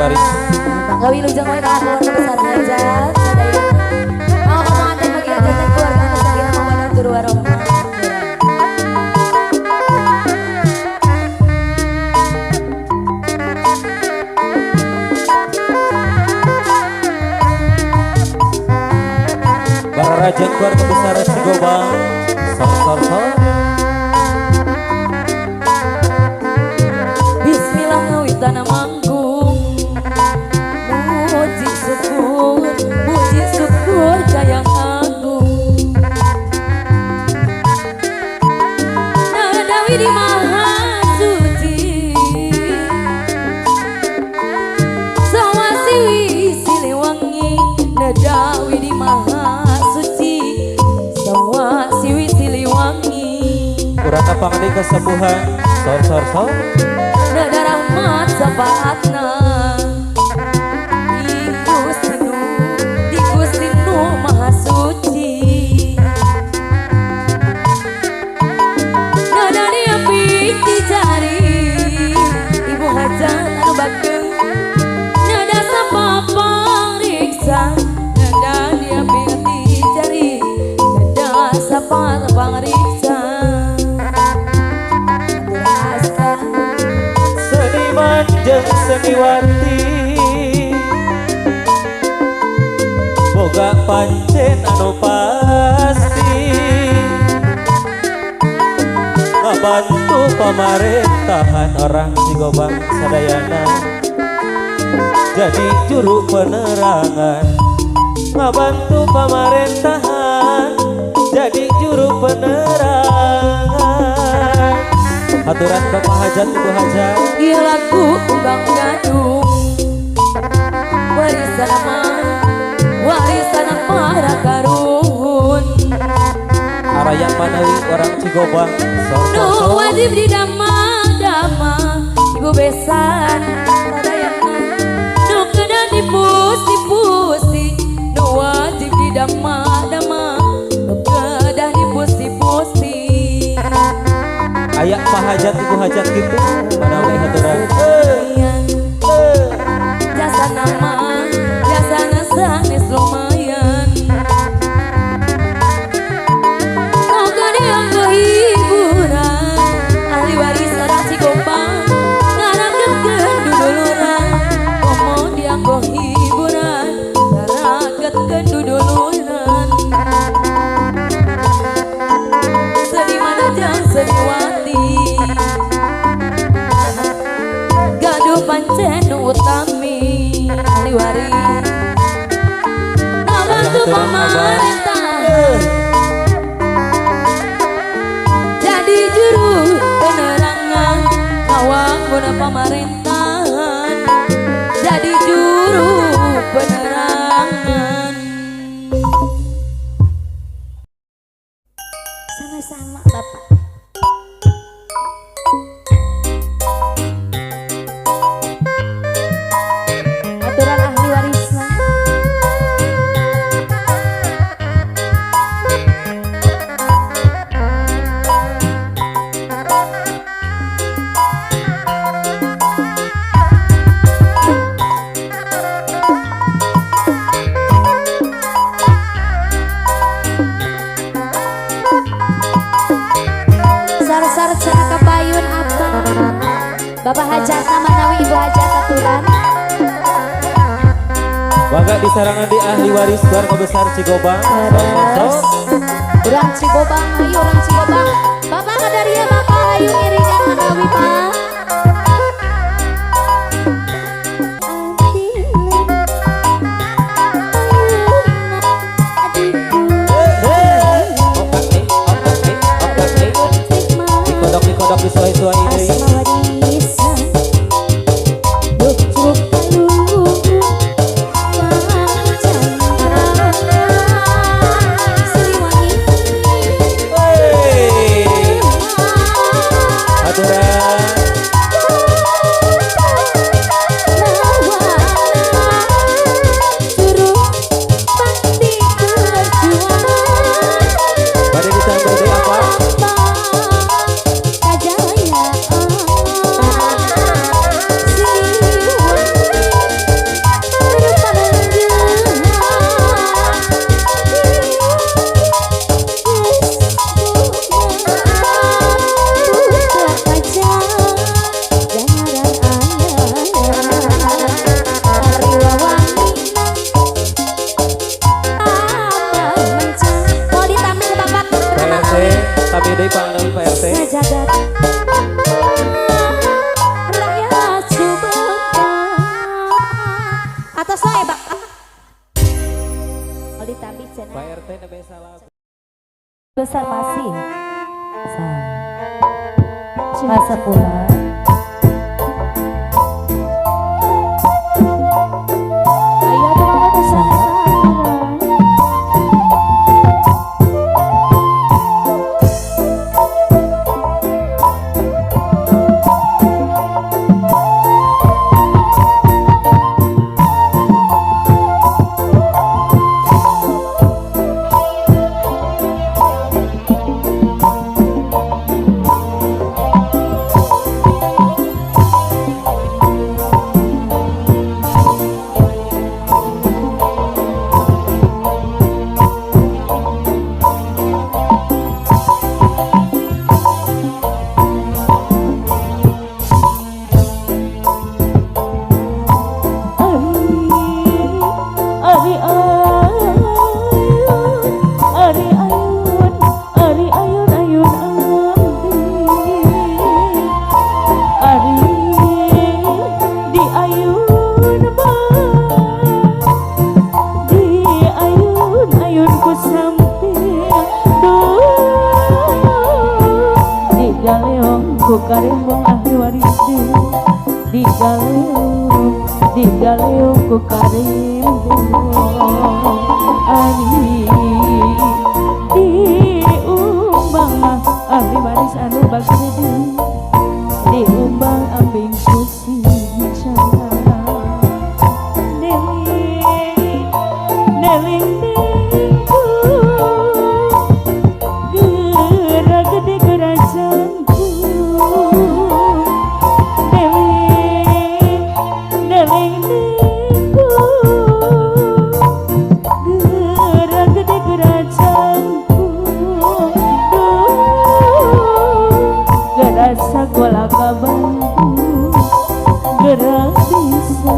waris. Mangga wilujeng wae ka keluarga besar hajat sadayana. Oh, pengantin bagi hajatan keluarga anu sakinah mawaddah tur warahmah. Raja keluarga besar Cigobang, sor sor sor. Bismillah ngawitana manggung, puji syukur kayang agung. Nadawi di maha suci, sawasiwi siliwangi. Nadawi di maha siwi siliwangi. Urang pangdi kesembuhan sor sor sor. Nada rahmat sapaatna di Gusti nu Maha Suci. Nada dia piti jari ibu hajat anu bageng. Nada sapa pangriksa. Nada dia piti jari. Sapa pangriksa. Seniman jeung seniwati boga pancen anu pasti ngabantu pamarentahan orang Cigobang sadayana jadi juru penerangan ngabantu pamarentahan jadi juru penerangan. Aturan Bapak Hajat Ibu Hajat. Ieu lagu Bang Gadung warisan mah warisan para karuhun. Araya manawi orang Cigobang sor sor sor. Nu wajib didama-dama ibu besan sadayana. Nu kena dipusi-pusi nu wajib didama-dama kedah dipusi-pusi. Ayak Pak Hajat Ibu Hajat gitu manawi haturan. Jasa nama jasa sanes lumayan. Moga dianggo hiburan ahli waris orang Cigobang ngaraketkeun duduluran. Komo dianggo hiburan ngaraketkeun duduluran. Seniman jeung seniwati gaduh pancen nu utami ahli waris ngabantu pamarentah jadi juru penerangan ngawangun pamerintahan jadi juru penerangan. Sama-sama Bapak. Aturan ahli warisna. Sar-sar cenah kapayun apa? Bapak hajatna manawi ibu hajat aturan. Bangga disarangan di ahli waris keluarga besar Cigobang. Urang Cigobang, ayo urang Cigobang. Bapak kadaria bapak ayo ngiringan manawi Pak. Dikodok-dikodok disuai-suai ini. Aturan. Aya deui pangdawi Pak RT. Sajagat raya Subang. Atos wae, Pak. Oh, ditambi cenah. Pak RT nembe salam. Besar masih. Kasepuhan. Ayo atuh mama tuh sana. Ari ayun, ari ayun, ari ayun ayun ambi, ari di ayun ba, di ayun ayun ku sampir, duh, di galeong ku karembong ahli waris di galeong, di galeong ku karembong ari di umbang ahli waris anu bagede di umbang ambing ku sinca neling neling ningku geura gede geura jangkung neling neling ningku geura gede geura jangkung duh geura sakola ka Bandung geura bisa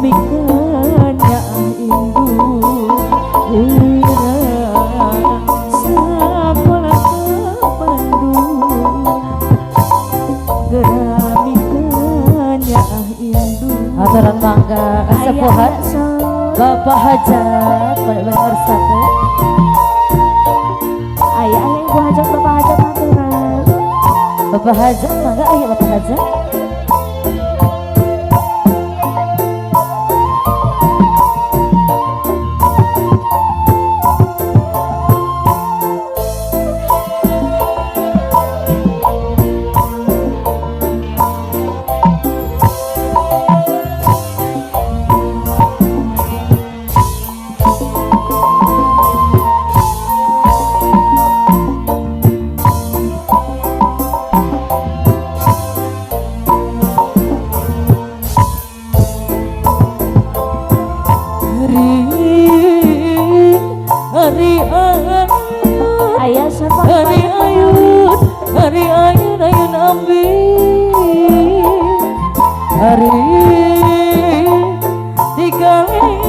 mikanya indung geura sakola ka Bandung geura mikanya indung. Aturan mangga kasepuhan Bapak Hajat bener satu. Ayah, ayah ibu hajat, bapak hajat aturan. Bapak Hajat mangga aya Bapak Hajat. Ari ari ayun Ayah siapa? ari ayun ari ayun ayun ambi ari digaliung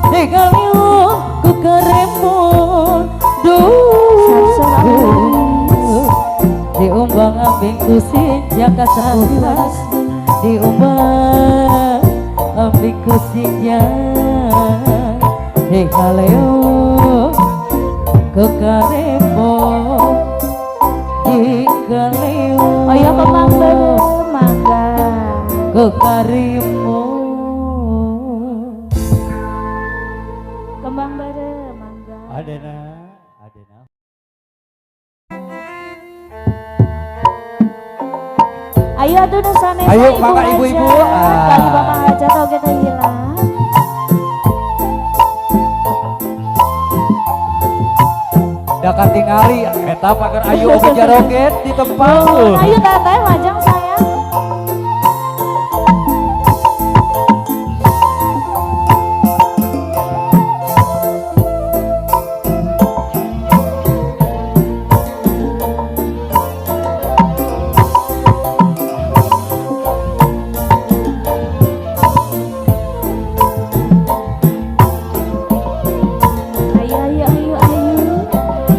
digaliung ku karembong duh diumbang ambing ku sinjang kasepuhan diumbang ambing ku sinjang di kaleo ke karembong di kaleo Oh iya kembang bareng mangga. ke karembong. Kembang bareng mangga. Adena, Adena. Ayo atuh nu sanes Ayo, ibu mangga ibu-ibu. hajat. Ah. Kali bapak hajat oge teu hilang. Da katingali eta pagar ayu oge jaroget di tempat. Ayo teteh majang sayang. Ayo ayo ayo ayo.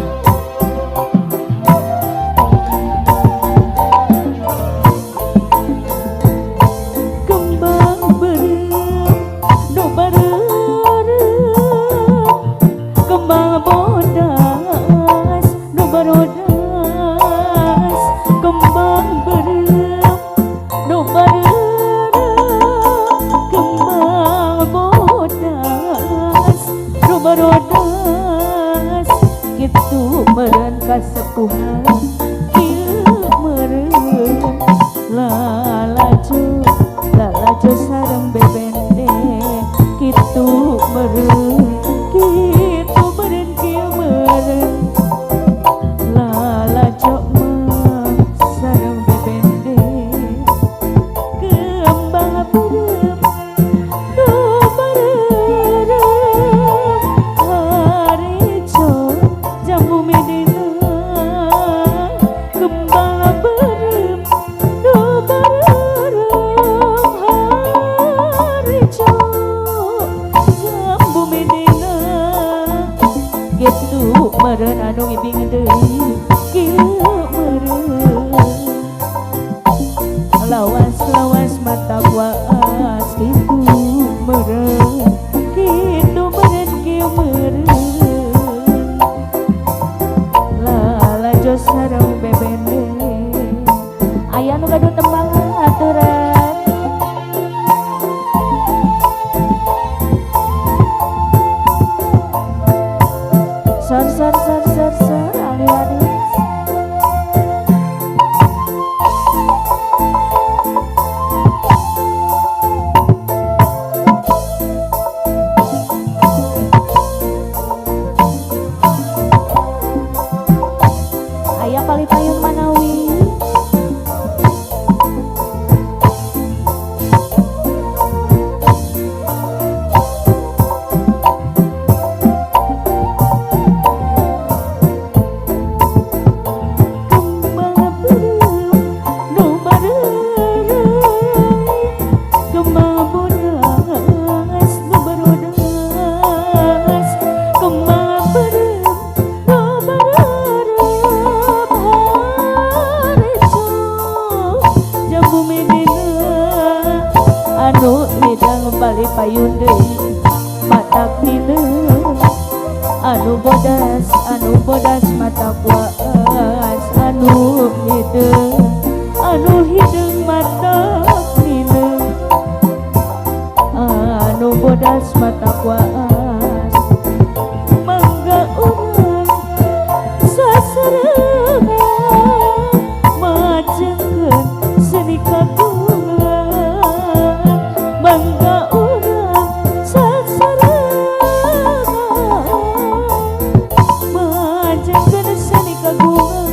barodas kitu meureun kasepuhan kieu meureun lalajo lalajo sareng bebende kitu meureun kitu meureun kieu meureun lalajo mah sareng bebende kembang beureum nu bareureum harejo jambu medina kembang beureum nu bareureum harejo jambu medina kitu meureun anu ngibing deui kieu meureun lawas-lawas mata waas kitu meureun kitu meureun kieu meureun lalajo sareng bebende Aya nu gaduh tembangan aturan sor sor sor sor sor ahli waris Aya palih payun manawi kembang beureum nu bareureum kembang bodas nu barodas kembang beureum nu bareureum harejo jambu medina anu midang bali payun deui matak nineung anu bodas mata kuas anu hideung mata nineung anu bodas mata kuas mangga urang sasarengan majengkeun seni kagungan mangga urang sasarengan majengkeun seni kagungan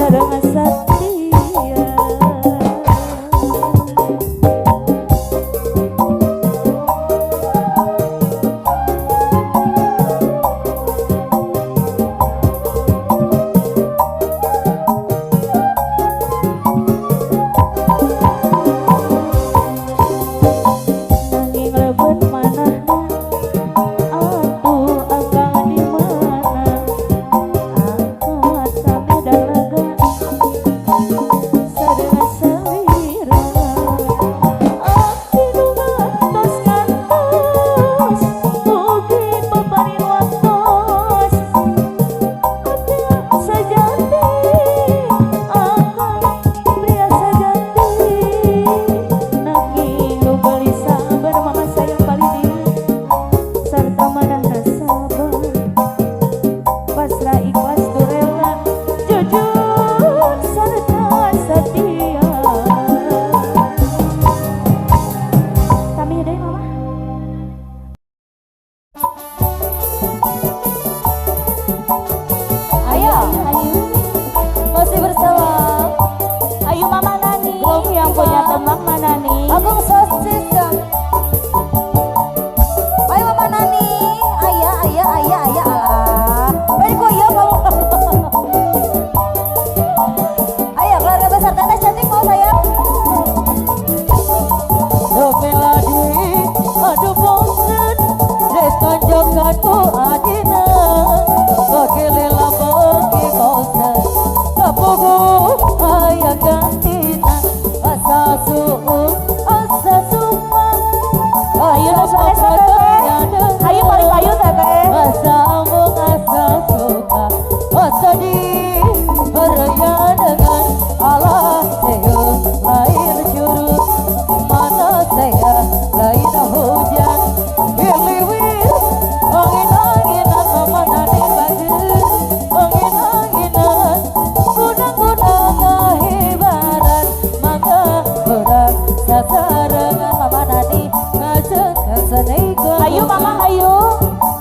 sareng satia. Nanging lebet manahna atuh akang di mana, angkat ka medan laga sareng salira. Abdi nu ngantos ngantos mugi paparin waktos, abdi sejati akang pria sejati. Nanging nu beli sabar mama sayang paling dieu sarta manahna sabar, pasrah ikhlas tu rela jujur serta setia. Kami deui mama. Ayo, Ayo, masih bersama ayo Mama Nani yang punya tembang mana nih? Agung Sound System. Ayo Mama Nani, ayah, ayah, ayah, ayah, alah. Baik kok iya kamu. Ayo keluarga besar Tante cantik mau saya. Meladi aduh bosen ditonjokkan ku adina, bagilela bagi bosen kapugu ayah gantina, asa suung asa sumang. Ayo nu soleh teteh. Ayo paling payu teteh. Asa ambung asa suka asa di beraya dengan Allah saya lain curut mana saya lain hujan wiliwir angin-anginan mama nani bagus angin-anginan guna-guna kahibaran mangga urang sasarengan mama nani ngajengkeun seni. Ayo mama ayo.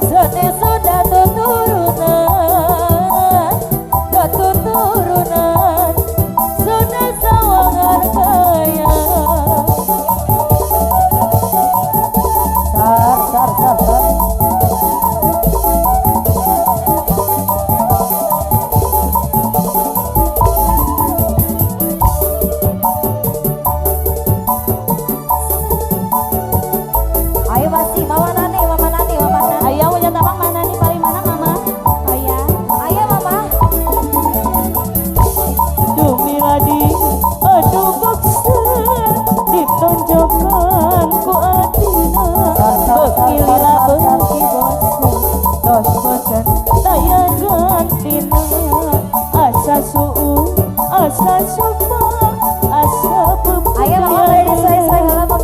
Seni sudah tuturunan, ketuturunan sudah sawangan kaya. Sar, sar, sar, sar. Ayo masih Mama Nani, Mama Nani, Mama Nani. Ayo punya tembang mana nih paling mana mama? Ayah. Ayo Mama. Dumiladi aduh boxer ditonjokkan ku adina, bekilila beki bosen tos bosen daya gantina, asa suung asa supa asa Ayo Mama beri saya saya.